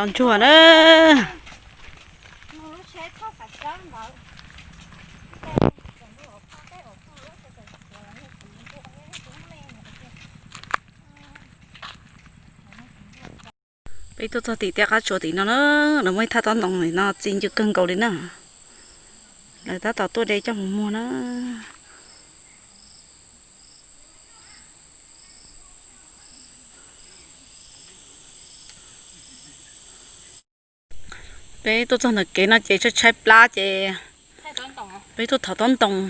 Tau ntsuag na. Peb tuaj txog tim tej qab tsuas tim no na, lawv muaj ib thaj tob ntoo no txi ncw kawg nkaus li na. Lawv tab tom tuaj de coj mus muag na. Peb tuaj txog ntawm kev no ces tshaib tshaib plab ces peb tuaj thov tob ntoo.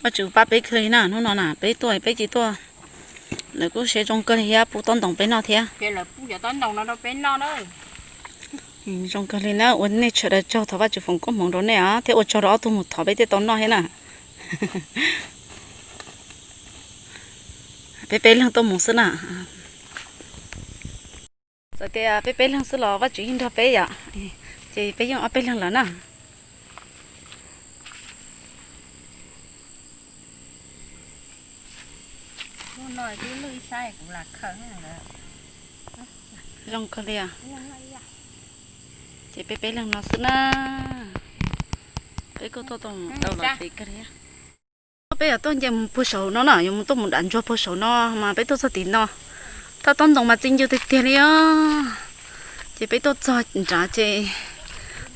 Vaj tswv pab peb kawg li na, hnub no na peb tuaj peb tsis tuaj. Lawv kuj siab zoo kawg li thiab pub tob ntoo peb noj thiab. Zoo kawg li na, ua nej sawv daws tsaug, thov Vaj tswv foom koob hmoov rau nej os, thiab ua tsaug rau ob tug mus thov peb thiaj tau noj thiab na. Peb peb leeg tuaj mus xwb na. Txawm tias peb peb leeg xwb los Vaj tswv yeej nrog peb yom, ces peb yeej ob peb leeg lawm na. Zoo kawg li. Ces peb peb leeg no xwb na. Peb kuj tuaj tau los tid kawg li. Peb yuav tuaj nce mus puag saum no na, yuav mus tuaj mus dam ntsuag puag saum no mas peb tuaj txog tim no. Thaj tob ntoo mas txi ncw tiag tiag li os. Ces peb tuaj txog nrad ces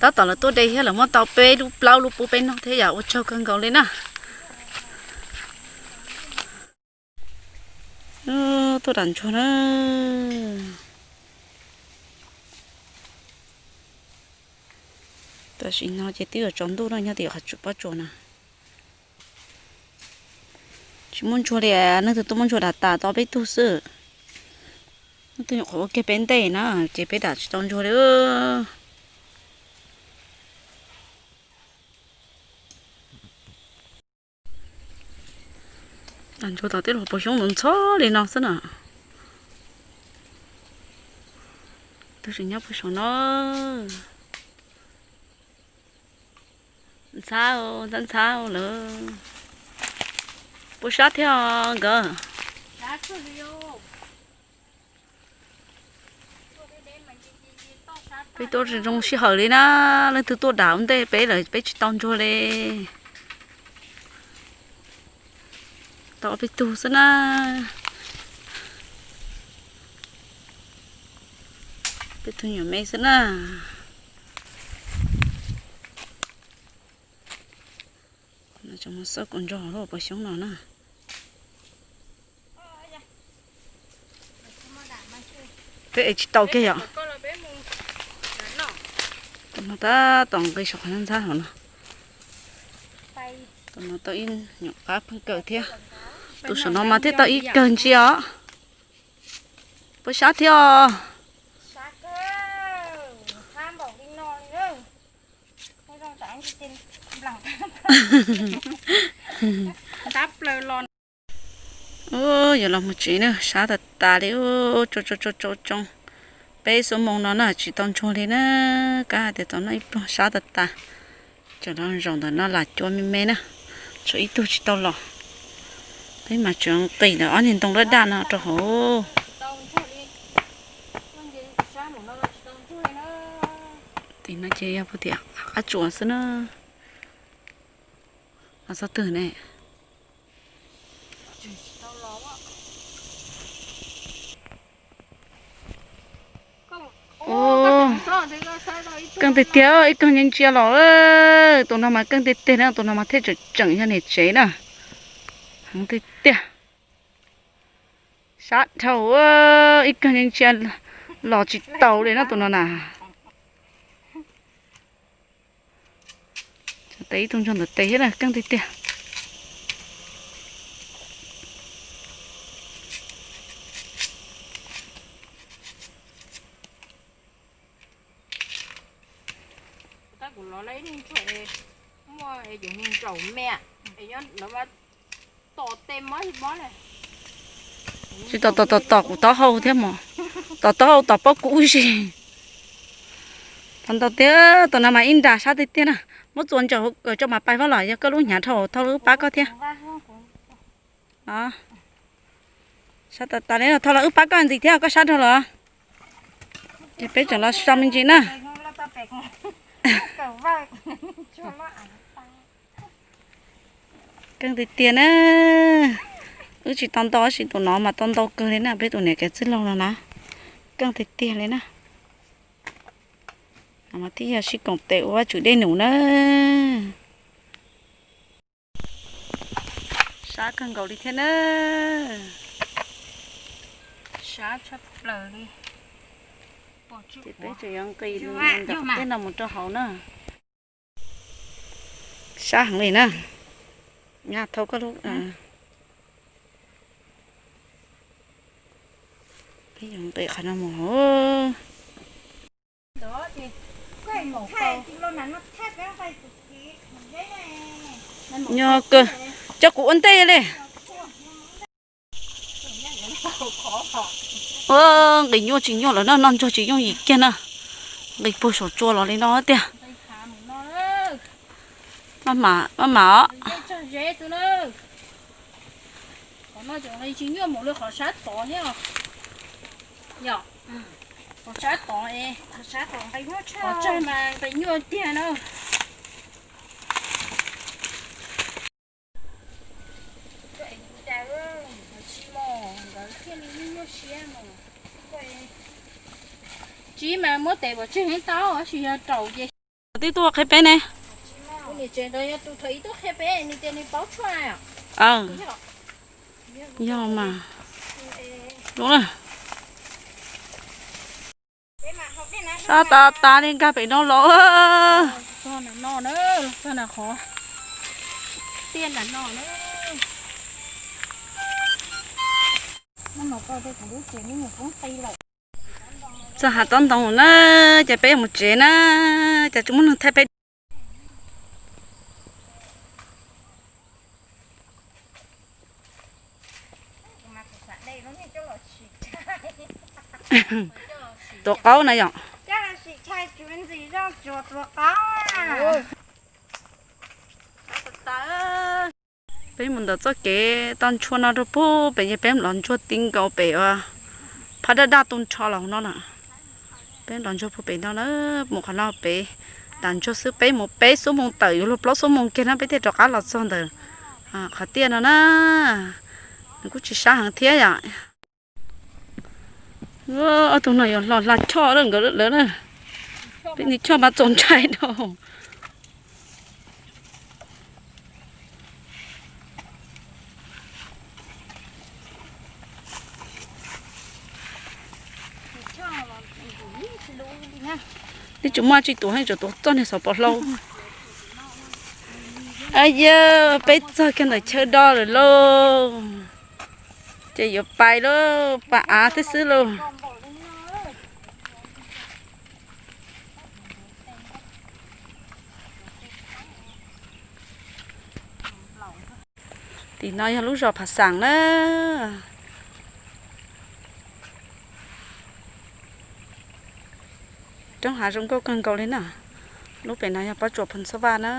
tab tom lawv tuaj de thiab lawv muab tau peb lub plaub lub pub peb noj thiab yom, ua tsaug kawg nkaus li na. Tuaj dam ntsuag na. Tam sim no ces twb yuav tsaus ntuj no, nyob tim qhov tsua pob tsuas na. Tsis muaj ntsuag li, leej twg tuaj muab ntsuag dam tas tau peb tug xwb. Leej twg nyuam qhuav ua kiag peb ntej na, ces peb dam tsis tau ntsuag li. Dam ntsuag tom tej los puas xyoob ntxhov li no xwb na. Tus tseem nyob puag saum no. Ntxhab, ntxhab ntxhab lawm. Puas sab thiab nkawd? Peb tuaj zoo sij hawm li na, leej twg tuaj dam ua ntej peb lawm peb tsis tau ntsuag li. Tau ob peb tug xwb na. Peb tug nyuam me xwb na. Tseem mus xauj kaum ntsoog lub puas xyoob no na. Peb ev tsis tau kiag yom. Tus no tab tom nqis saum qhov ntxhab hauv no. Tus no tau ib nyuam qab pheej kawm thiab. Tus saum no mas thiaj tau ib kawg ntsia os. Puas sab thiab os? Yuav los mus tsev na, sab tas tas li, tsoo tsoo tsoo tsoo. Peb xuab moos no na tsis tau ntsuag li na, kab hais tias tau noj ib pluag sab tas tas. Cov no zaum ntawm no lam cua me me na, tshuav ib tug tsis tau los. Peb mas tsuas nqis ntawm ob niag ntoo daj daj no rau hauv. Tim no ces yog puag tim qab tsuas xwb na. Los txog twg ne? Keej tiag tiag, ib kawg ntsia ntsia los. Tus no mas keej tiag tiag na, tus no mas thiaj tseem tseem yog niam tsev na. Heev tiag tiag. Sab dhau, ib kawg ntsia ntsia los tsis tau li na tus no na. Tes ib tug ntsuag ntawm tes thiab na, keej tiag tiag. Tsis tom tom tom tom kuv taub hau thiab mos. Tom taub hau tom pob kub ub si. Tom ntau tiag, tom no mas ib nra sab tiag tiag na. Muab txuas ntsaum hauv kawm tso mas pais vaj los yog koj lub hnyav dhau thau los wb pab koj thiab. Sab tas tas li, thau los wb pab koj ntxiv thiab, koj sab dhau los. Ces peb tseem los so me ntsis na. Keej tiag tiag na. Wb tsis tau ntau tab sis tus no mas tau ntau kawg li na, peb tus niam kev txwj laug no na. Keej tiag tiag li na. Mas thiaj yog sib koom tes ua Vajtswv dej num na. Sab kawg nkaus li thiab na. Sab tshaj plaws li. Ces peb tseem yuav nqis ntawm tej no mus rau hauv na. Sab heev li na. Thauj koj lub, peb yuav nqis qhov no mus. Nyob kawg, coj kuv ua ntej li. Ua nqis nyuaj tsis nyuaj lawm na, noj ntsuag tsis yooj yim kiag na. Nqis puag saum tsua los li no tiag. Maj mam os. Qhov no tseem nqis tsis nyuaj mus li qhov sab tod thiab. Yog, qhov sab tod es, qhov tsag mas nqis nyuaj tiag na. Tsis mas muab tes pov tseg tau, tab sis yog raum ces. Twb tuaj qhia peb ne. Tus niam tsev ntawd yog tus thaum ub tuaj qhia peb, nws tias nws paub tshuaj. Yog mas. Sab tas tas li nkag pem no los. Txog hav tob ntoo na, ces peb mus tsev na, ces tsis muaj neeg thaij peb. Tuav qaub na yom. Peb mus ntawm txoj kev toj ntshua no rau puag pem, ces peb los ntsuag ti nkaus pem uas phab daj daj tu nrho los no na. Peb los ntsuag puag pem no na, mus qhov no pem dam ntsuag xwb, peb mus peb xuab moos tawm yuav luag plaub xuab moos kiag na peb thiaj rov qab los txog ntawm qhov tiaj no na. Nws kuj tsis sab heev thiab yom. Ob tug no yuav hlo hla choj lawm nkawd lawm na. Peb niag choj mas txaus ntshai dhau. Twb tsis muaj tsi tuav, tsuas tuav txoj niag xov pos hlau. Yawg, peb txog kiag ntawm chaw do lawm lauj. Ces yuav pais lauj, pais av thiab xwb lauj. Tim no yog lub zos Phav Xaam na. Roob hav zoo nkauj kawg nkaus li na. Lub pem no yog pob tsuas Phoos Xab Vaj na.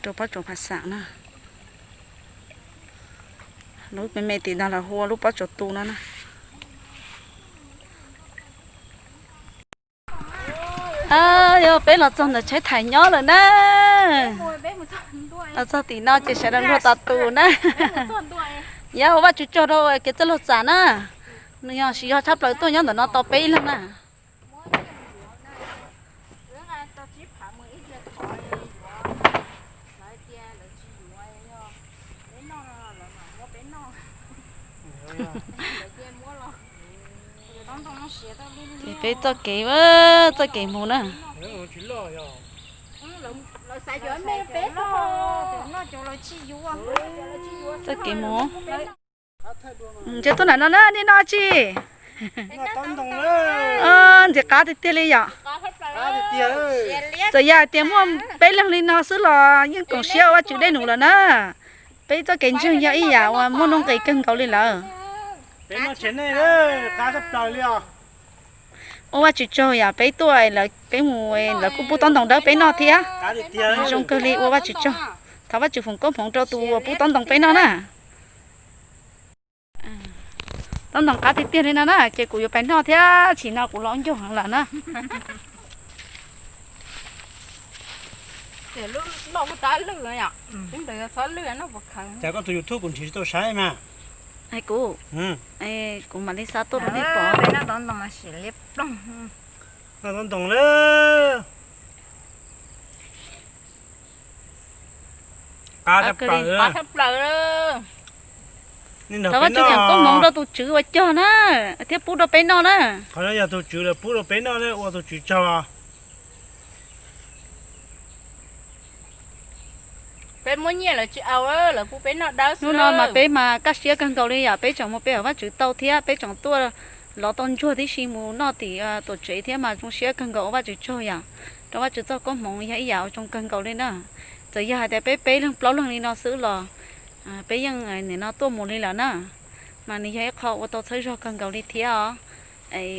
Rau pob tsuas Phav Xaam na. Lub me me tim no lawv hu ua lub pob tsuas tu no na. Yog peb los txog ntawm Tshaib Thaiv nyob lawm na. Los txog tim no ces sawv daws luag tas tus na. Yog ua Vajtswv tsaug rau kev txawj laug txam na. Nws yog siv zog tshaj plaws tuaj nyob ntawm no tau peb ib leeg na. Ces peb txoj kev, txoj kev mus na. Txoj kev mus. Ntshe tuaj nram no na, nej noj tsi? Ntxim qab tiag tiag li yom. Txawm yog hais tias muaj peb leeg li no xwb los yeej koom siab ua Vajtswv dej num lawm na. Peb txoj kev ntseeg yog ib yam uas muaj nuj nqis kawg nkaus li lawm. Ua Vajtswv tsaug yom, peb tuaj lawv, peb mus lawv kuj pub tob ntoo dawb peb noj thiab. Zoo kawg li, ua Vajtswv tsaug. Thov Vajtswv foom koob hmoov rau tus uas pub tob ntoo peb noj na. Tob ntoo qab tiag tiag li no na, ces kuv yuav pais noj thiab, tsis no kuv los ncuag heev lawm na. Cas koj tus YouTube kuv nrhiav tsis tau saib mas. Kuv, kuv mam li xa tuaj rau nej pom. Noj tob ntoo lawm. Qab thaj plaws. Thov Vajtswv foom koob hmoov rau tus tswv uas cog na, thiab pub rau peb noj na. Qhov no yog tus tswv lawv pub rau peb noj, ua tus tswv tsaug. Peb muab nyiaj lawv tsis au, lawv pub peb noj dawb. Hnub no mas peb mas kaj siab kawg nkaus li yom, peb tseem mus pe hawm Vajtswv tau thiab peb tseem tuaj lov tau ntsuag tib si mus noj tim tuam tsev thiab mas zoo siab kawg nkaus, ua Vajtswv tsaug yom. Rau Vajtswv txoj koob hmoov yog ib yam uas zoo kawg nkaus li na. Txawm yog hais tias peb peb leeg plaub leeg li no xwb los peb yeej nim no tuaj mus li lawm na. Mas nws yog ib qho ua tau txhawb zog kawg nkaus li thiab os.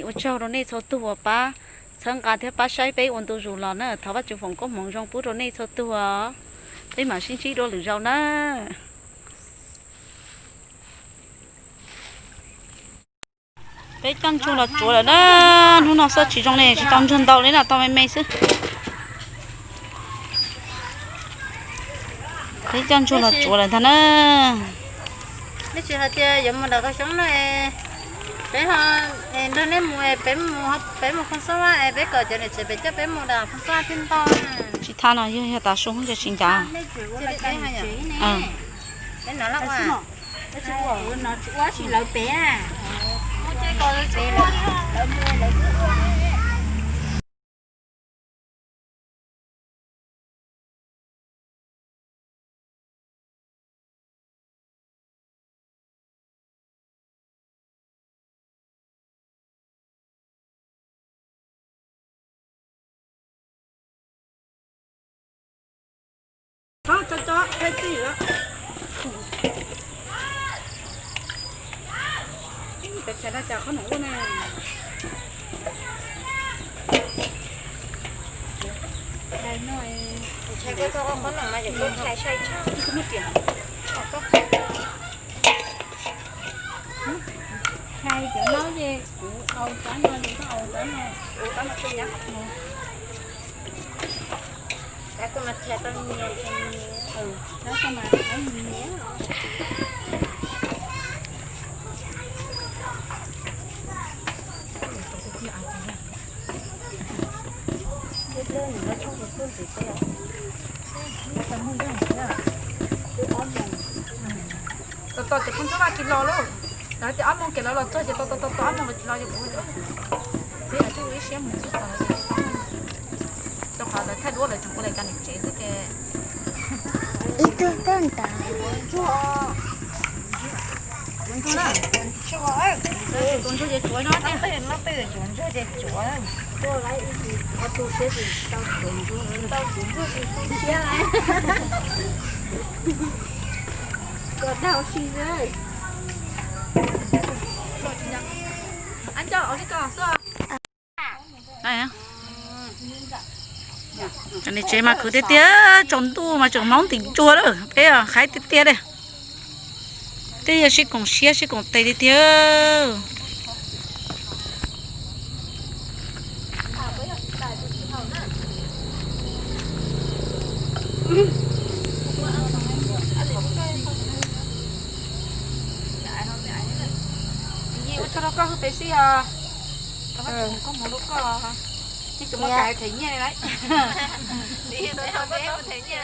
Ua tsaug rau nej txhua tus uas pab txhawb nqa thiab pab saib peb ua ntu zus los na. Thov Vajtswv foom koob hmoov zoo pub rau nej txhua tus os. Peb mam sib ntsib dua lwm zaus na. Peb coj ntsuag los tsuav lawm na. Hnub no xyov tsis zoo li, tsis tau ntsuag ntau li na, tau me me xwb. Peb coj ntsuag los tsuav lawm ntag na. Nej tsis hais tias yuav mus nram qhov xyoob no, peb ho nrog nej mus, peb mus Phooj Xab Vaj, peb kom cov niam tsev pem coj peb mus nram Phooj Xab Vaj thiaj ntau. Tsis tha no yog, yog tav su ces tsis ncav. Peb no ua tsis lawv pem. Khai cov no ces kuv au rab no, kuv rab no, kuv rab no, kuv rab no. Tos tos ces Phooj Xab Vaj tsis los lauj. Lawv tias ob moos kev lawv los txog ces tos tos tos ob moos los tsis los ces kuv, peb ua ib siab mus xwb, tos lawv tias rau qhov lawv thaij duab lawv tseem ua lawv cov niam tsev xwb ces. Ib tug twb ntawd. Tus ntsuag ces tsuav no tiag. Ab, nco ua li ko xwb. Cov niam tsev mas khwv tiag tiag, tsaus ntuj mas tseem hmoob ntim ncua lawm, peb qhaib tiag tiag li. Twb yog sib koom siab sib koom tes tiag tiag. Ua tsaug rau koj hwj pes xij os. Thov Vajtswv foom koob hmoov rau koj. Nej tsis muaj kais them nyiaj li lauj. Them nyiaj.